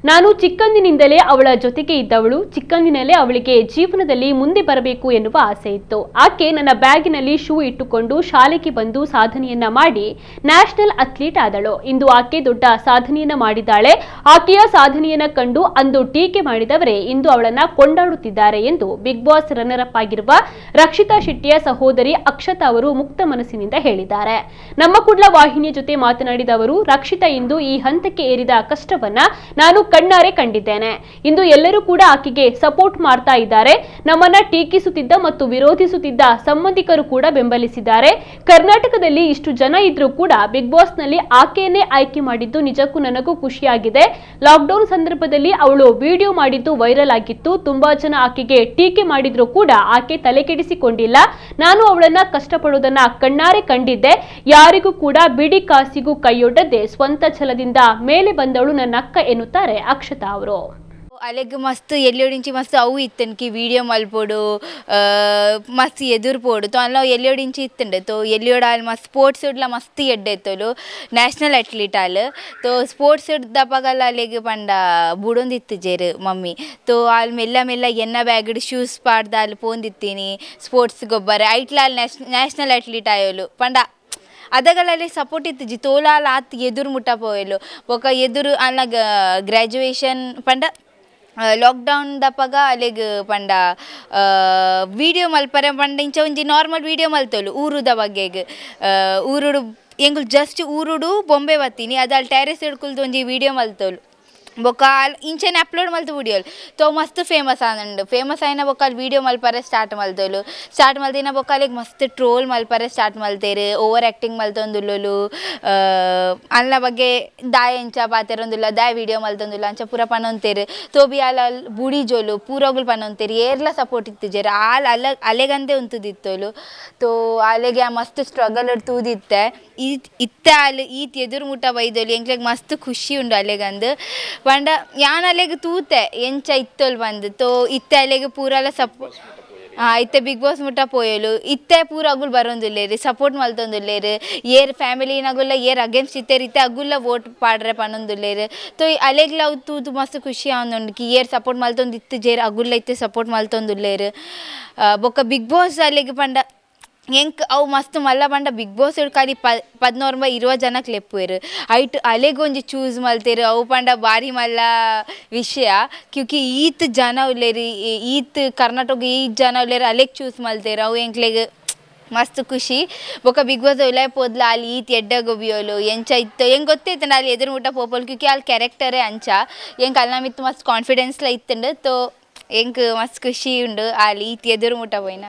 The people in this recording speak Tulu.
ನಾನು ಚಿಕ್ಕಂದಿನಿಂದಲೇ ಅವಳ ಜೊತೆಗೆ ಇದ್ದವಳು. ಚಿಕ್ಕಂದಿನಲ್ಲೇ ಅವಳಿಗೆ ಜೀವನದಲ್ಲಿ ಮುಂದೆ ಬರಬೇಕು ಎನ್ನುವ ಆಸೆ ಇತ್ತು. ಆಕೆ ನನ್ನ ಬ್ಯಾಗಿನಲ್ಲಿ ಶೂ ಇಟ್ಟುಕೊಂಡು ಶಾಲೆಗೆ ಬಂದು ಸಾಧನೆಯನ್ನ ಮಾಡಿ ನ್ಯಾಷನಲ್ ಅಥ್ಲೀಟ್ ಆದಳು. ಇಂದು ಆಕೆ ದೊಡ್ಡ ಸಾಧನೆಯನ್ನ ಮಾಡಿದ್ದಾಳೆ. ಆಕೆಯ ಸಾಧನೆಯನ್ನ ಕಂಡು ಅಂದು ಟೀಕೆ ಮಾಡಿದವರೇ ಇಂದು ಅವಳನ್ನ ಕೊಂಡಾಡುತ್ತಿದ್ದಾರೆ ಎಂದು big boss runner up ಆಗಿರುವ ರಕ್ಷಿತಾ ಶೆಟ್ಟಿಯ ಸಹೋದರಿ ಅಕ್ಷತಾ ಅವರು ಮುಕ್ತ ಮನಸ್ಸಿನಿಂದ ಹೇಳಿದ್ದಾರೆ. ನಮ್ಮ ಕುಡ್ಲ ವಾಹಿನಿಯ ಜೊತೆ ಮಾತನಾಡಿದ ಅವರು, ರಕ್ಷಿತಾ ಇಂದು ಈ ಹಂತಕ್ಕೆ ಏರಿದ ಕಷ್ಟವನ್ನ ನಾನು ಕಣ್ಣಾರೆ ಕಂಡಿದ್ದೇನೆ. ಇಂದು ಎಲ್ಲರೂ ಕೂಡ ಆಕೆಗೆ ಸಪೋರ್ಟ್ ಮಾಡ್ತಾ ಇದ್ದಾರೆ. ನಮ್ಮನ್ನ ಟೀಕಿಸುತ್ತಿದ್ದ ಮತ್ತು ವಿರೋಧಿಸುತ್ತಿದ್ದ ಸಂಬಂಧಿಕರು ಕೂಡ ಬೆಂಬಲಿಸಿದ್ದಾರೆ. ಕರ್ನಾಟಕದಲ್ಲಿ ಇಷ್ಟು ಜನ ಇದ್ರೂ ಕೂಡ ಬಿಗ್ ಬಾಸ್ ನಲ್ಲಿ ಆಕೆಯನ್ನೇ ಆಯ್ಕೆ ಮಾಡಿದ್ದು ನಿಜಕ್ಕೂ ನನಗೂ ಖುಷಿಯಾಗಿದೆ. ಲಾಕ್ಡೌನ್ ಸಂದರ್ಭದಲ್ಲಿ ಅವಳು ವಿಡಿಯೋ ಮಾಡಿದ್ದು ವೈರಲ್ ಆಗಿತ್ತು. ತುಂಬಾ ಜನ ಆಕೆಗೆ ಟೀಕೆ ಮಾಡಿದ್ರು ಕೂಡ ಆಕೆ ತಲೆ ಕೆಡಿಸಿಕೊಂಡಿಲ್ಲ. ನಾನು ಅವಳನ್ನ ಕಷ್ಟಪಡೋದನ್ನ ಕಣ್ಣಾರೆ ಕಂಡಿದ್ದೆ. ಯಾರಿಗೂ ಕೂಡ ಬಿಡಿ ಕಾಸಿಗೂ ಕೈಯೊಡ್ಡದೆ ಸ್ವಂತ ಛಲದಿಂದ ಮೇಲೆ ಬಂದವಳು ನನ್ನ ಅಕ್ಕ ಎನ್ನುತ್ತಾರೆ ಅಕ್ಷತಾ ಅವರು. ಅಲೆಗ್ ಮಸ್ತ್ ಎಲ್ಲಿಯೋಡಿಂಚಿ ಮಸ್ತ್ ಅವು ಇತ್ತನ್ಕಿ ವೀಡಿಯೋ ಮಲ್ಪೊಡು, ಮಸ್ತ್ ಎದುರು ಪೋಡು. ತೋ ಅಲ್ಲ ಎಲ್ಲಿಯೋಡಿಂಚಿ ಇತ್ತಂಡೆ. ತೋ ಎಲ್ಲಿಯೋಡ ಅಲ್ಲಿ ಮಸ್ತ್ ಸ್ಪೋರ್ಟ್ಸ್ ಇಡ್ಲ ಮಸ್ತ್ ಎಡ್ಡೆ ಇತ್ತಲು, ನ್ಯಾಷನಲ್ ಅಥ್ಲೀಟ್ ಆಲ್. ತೋ ಸ್ಪೋರ್ಟ್ಸ್ ದಪಗಲ್ಲ ಅಲೆಗ್ ಪಂಡ ಬುಡೊಂದಿತ್ತು ಜೇರು ಮಮ್ಮಿ. ತೋ ಅಲ್ಲಿ ಮೆಲ್ಲ ಮೆಲ್ಲ ಎನ್ನ ಬ್ಯಾಗ್ಡ್ ಶೂಸ್ ಪಾಡ್ದ ಅಲ್ಲಿ ಪೋಂದಿತ್ತೀನಿ ಸ್ಪೋರ್ಟ್ಸ್ ಗೊಬ್ಬರ. ಐಟ್ಲ ಅಲ್ಲಿ ನ್ಯಾಷನಲ್ ಅಥ್ಲೀಟ್ ಆಯೋಲು ಪಂಡ ಅದಗಳಲ್ಲಿ ಸಪೋರ್ಟ್ ಇತ್ತು ಜಿ. ತೋಲಾಲ್ ಆತ್ ಎದುರು ಮುಟ್ಟ ಪೋಯಲು ಬೊಕ ಎದುರು ಅಲ್ಲ ಗ್ರ್ಯಾಜುಯೇಷನ್ ಪಂಡ ಲಾಕ್ಡೌನ್ ದಪಗ ಅಲೆಗ್ ಪಂಡ ವೀಡಿಯೋ ಮಲ್ಪರೆ ಪಂಡ ಇಂಚ ಒಂಜಿ ನಾರ್ಮಲ್ ವೀಡಿಯೋ ಮಲ್ತೋಲು ಊರುದ ಬಗ್ಗೆಗ್. ಊರುಡು ಎಂಗುಲು ಜಸ್ಟ್ ಊರುಡು ಬೊಂಬೆ ಬತ್ತೀನಿ ಅದು ಅಲ್ಲಿ ಟೆರೆಸ್ ಹಿಡ್ಕೊಳ್ದು ಒಂಜಿ ವೀಡಿಯೋ ಮಲ್ತೋಲು. ಬೊಕ ಅಲ್ ಇಂಚನೆ ಅಪ್ಲೋಡ್ ಮಲ್ತು ವೀಡಿಯೋಲು. ತೋ ಮಸ್ತ್ ಫೇಮಸ್ ಆನಂಡು. ಫೇಮಸ್ ಆಯ್ನ ಬೊಕ ಅಲ್ಲಿ ವೀಡಿಯೋ ಮಲ್ಪರೆ ಸ್ಟಾರ್ಟ್ ಮಲ್ತೋಲು. ಸ್ಟಾರ್ಟ್ ಮಲ್ತಿನ ಬೊಕ ಅಲ್ಲಿಗೆ ಮಸ್ತ್ ಟ್ರೋಲ್ ಮಲ್ಪರೆ ಸ್ಟಾರ್ಟ್ ಮಲ್ತೇರು. ಓವರ್ ಆ್ಯಕ್ಟಿಂಗ್ ಮಲ್ತೊಂದುಲ್ಲೋಲು, ಅಲ್ಲ ಬಗ್ಗೆ ದಾಯ ಎಂಚ ಪಾತೆರೊಂದುಲ್ಲ, ದಾಯ ವೀಡಿಯೋ ಮಲ್ತೊಂದುಲ್ಲ ಅಂಚ ಪೂರ ಪನೊಂತೇರು. ತೋಬಿ ಅಲ್ ಅಲ್ ಬುಡಿ ಜೋಲು ಪೂರಗುಲು ಪನೊಂತೇರು. ಏರ್ಲ ಸಪೋರ್ಟ್ ಇತ್ತಿಜೆರ್ ಆಲ್ ಅಲ್ಲ ಅಲೆಗಂದೆ ಉಂತುದಿತ್ತೋಲು. ತೋ ಅಲೆಗೆ ಆ ಮಸ್ತ್ ಸ್ಟ್ರಗಲ್ ತೂದಿತ್ತೆ. ಇತ್ತೆ ಅಲ್ ಈತ್ ಎದುರು ಮುಟ್ಟ ಬೈದೋಲು. ಎಂಕ್ಲೆಗ್ ಮಸ್ತ್ ಖುಷಿ ಉಂಡು ಅಲೆಗಂದು. ಪಂಡ ಯಾನ್ ಅಲೆಗ್ ತೂತೆ ಎಂಚ ಇತ್ತೋಲ್ ಬಂದು. ತೋ ಇತ್ತೆ ಅಲೆಗ್ ಪೂರಲ ಇತ್ತೆ ಬಿಗ್ ಬಾಸ್ ಮುಟ್ಟ ಪೋಯಲು. ಇತ್ತೆ ಪೂರ ಅಗುಲ್ ಬರೋಂದುಲ್ಲೇರು, ಸಪೋರ್ಟ್ ಮಲ್ತೊಂದುಲ್ಲೇರು. ಏರ್ ಫ್ಯಾಮಿಲಿನಗುಲ್ಲ ಏರ್ ಅಗೇನ್ಸ್ಟ್ ಇತ್ತೇರು ಇತ್ತೆ ಅಗುಲ್ಲ ವೋಟ್ ಪಾಡ್ರೆ ಪನೊಂದುಲ್ಲೇರು. ತೋ ಅಲೆಗ್ಲ ಅವು ತೂದು ಮಸ್ತ್ ಖುಷಿ ಆವೊಂದುಂಡು ಕಿ ಏರ್ ಸಪೋರ್ಟ್ ಮಲ್ತೊಂದು ಇತ್ತು ಜೇರ್ ಅಗುಲ್ಲ ಇತ್ತೆ ಸಪೋರ್ಟ್ ಮಲ್ತೊಂದುಲ್ಲೇರು. ಬೊಕ್ಕ ಬಿಗ್ ಬಾಸ್ ಅಲೆಗ್ ಪಂಡ ಎಂಕ್ ಅವು ಮಸ್ತ್ ಮಲ್ಲ ಪಂಡ ಬಿಗ್ ಬಾಸ್ ಖಾಲಿ 16 20 ಜನಕ್ಕೆ ಲೆಪ್ಪುವೆರು. ಐಟ್ ಅಲೆಗ್ ಒಂಜಿ ಚೂಸ್ ಮಲ್ತೇರು. ಅವು ಪಂಡ ಬಾರಿ ಮಲ್ಲ ವಿಷಯ. ಕ್ಯೂಕಿ ಈತ್ ಜನ ಉಲ್ಲೇರು, ಈತ್ ಕರ್ನಾಟಕ ಈತ್ ಜನ ಉಲ್ಲೇರು, ಅಲೆಗ್ ಚೂಸ್ ಮಲ್ತೇರು. ಅವು ಎಂಕ್ಲೆಗ್ ಮಸ್ತ್ ಖುಷಿ. ಬೊಕ ಬಿಗ್ ಬಾಸ್ ಉಲಾಯ್ ಪೋದ್ಲ ಅಲ್ಲಿ ಈತ್ ಎಡ್ಡ ಗೊಬ್ಬಿಯೋಲು ಎಂಚ ಇತ್ತು ಎಂಕ್ ಗೊತ್ತೈತಂಡ ಅಲ್ಲಿ ಎದುರು ಮುಟ್ಟ ಪೋಪೋಲು. ಕ್ಯೂಕಿ ಅಲ್ಲಿ ಕ್ಯಾರೆಕ್ಟರೇ ಅಂಚ. ಎಂಕ್ ಅಲ್ನ ಮಿತ್ತ್ ಮಸ್ತ್ ಕಾನ್ಫಿಡೆನ್ಸ್ಲ ಇತ್ತುಂಡು. ತೋ ಎಂಕ್ ಮಸ್ತ್ ಖುಷಿ ಉಂಡು ಅಲ್ಲಿ ಈತ್ ಎದುರು ಮುಟ್ಟ ಪೋಯಿನ.